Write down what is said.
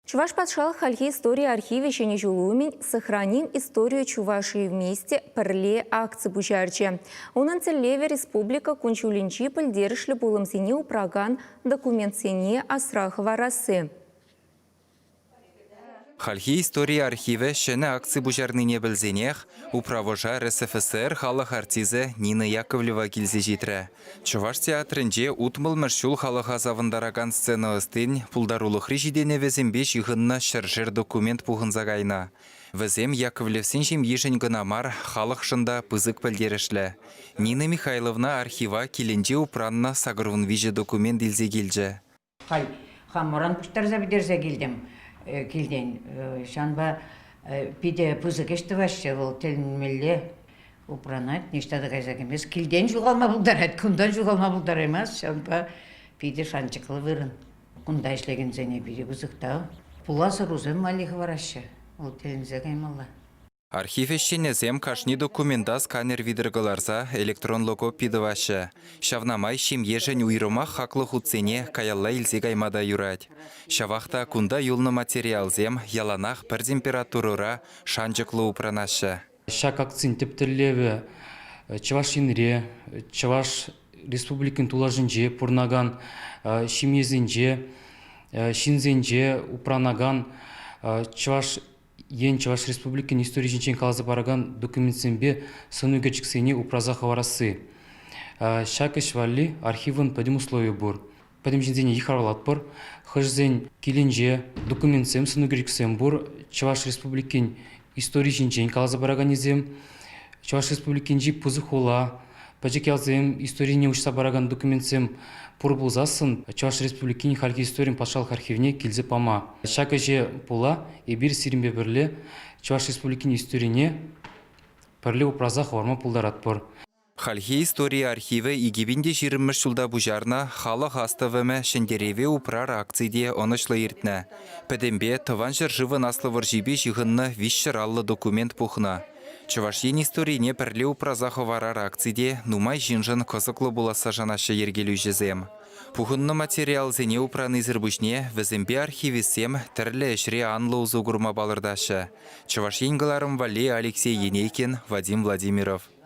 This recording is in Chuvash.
Чӑваш патшалӑх хальхи истори архивӗ Ҫӗнӗ ҫул умӗн «Сохраним историю Чувашии вместе» пӗрле акци пуҫарчӗ. Унӑн тӗллевӗ республика кун-ҫулӗнчи пӗлтерӗшлӗ пулӑмсене упракан документсене асра хӑварасси. Хальхи истори архивӗ ҫӗнӗ акци пуҫарнине пӗлсенех управӑша РСФСР халӑх артисчӗ Нина Яковлева килсе ҫитрӗ. Чӑваш театрӗнче 60-мӗш ҫул халӑха савӑнтаракан сцена ӑстин пултарулӑхри ҫитӗнӗвӗсемпе ҫыхӑннӑ ҫӗршер документ пухӑнса кайнӑ. Вӗсем Яковлевсен ҫемйишӗн кӑна мар, халӑхшӑн та пысӑк пӗлтерӗшлӗ. Нина Михайловна архива килӗнче упраннӑ 83 документ илсе килчӗ. Халь хамӑран пуҫтарса пӗтерсе килтӗм килтен. Ҫавӑнпа питӗ пысӑк ӗҫ тӑваҫҫӗ вӑл, тӗлӗнмелле упранать, ниҫта та кайса кӗмест. Килтен ҫухалма пултарать, кунтан ҫухалма пултараймасть. Ҫавӑнпа питӗ шанчӑклӑ вырӑн. Кунта ӗҫлекенсене питӗ пысӑк тав. Пулас ӑрусем валли хӑвараҫҫӗ. Вӑл тӗлӗнсе каймалла. Архив ӗҫченӗсем кашни документа сканер витӗр кӑларса электронлӑ копи тӑваҫҫӗ. Ҫавна май ҫемьешӗн уйрӑмах хаклӑ хутсене каялла илсе кайма та юрать. Ҫавах та кунта юлнӑ материалсем яланах пӗр температурӑра шанчӑклӑ упранаҫҫӗ. Ҫак акцин тӗп тӗллевӗ Чӑваш Енре, Чӑваш Республикин тулашӗнче пурӑнакан ҫемьесенче, ҫынсенче упранакан Чӑваш Ен Чӑваш Республикин истори ҫинчен каласа паракан документсемпе сӑн ӳкерчӗксене упраса хӑварасси. Ҫак ӗҫ валли архивӑн пӗтӗм условийӗ пур. Пӗтӗм ҫынсене йыхравлатпӑр. Хӑшӗсен килӗнче документсем, сӑн ӳкерчӗксем пур. Чӑваш Республикин истори ҫинчен каласа параканнисем, Чӑваш Республикинчи пысӑк хула, пӗчӗк ялсем историне уҫса паракан документсем пур пулсассӑн Чӑваш Республикин хальхи историн патшалӑх архивне килсе пама. Ҫак ӗҫе пула эпир сирӗнпе пӗрле Чӑваш Республикин историне пӗрле упраса хӑварма пултаратпӑр. Хальхи истори архивӗ 2020-мӗш ҫулта пуҫарнӑ Халӑх астӑвӑмӗ Ҫӗнтерӗве упрар акци те ӑнӑҫлӑ иртнӗ. Пӗтӗмпе Тӑван ҫӗршывӑн Аслӑ вӑрҫипе ҫыхӑннӑ 350 документ пухнӑ. Чӑваш Ен историне пӗрле упраса хӑварар акци те нумай ҫыншӑн кӑсӑклӑ пуласса шанаҫҫӗ йӗркелӳҫӗсем. Пухӑннӑ материалсене упранисӗр пуҫне вӗсемпе архивистсем тӗрлӗ ӗҫре анлӑ усӑ курма палӑртаҫҫӗ. Чӑваш Ен кӑларӑм валли Алексей Енейкин, Вадим Владимиров.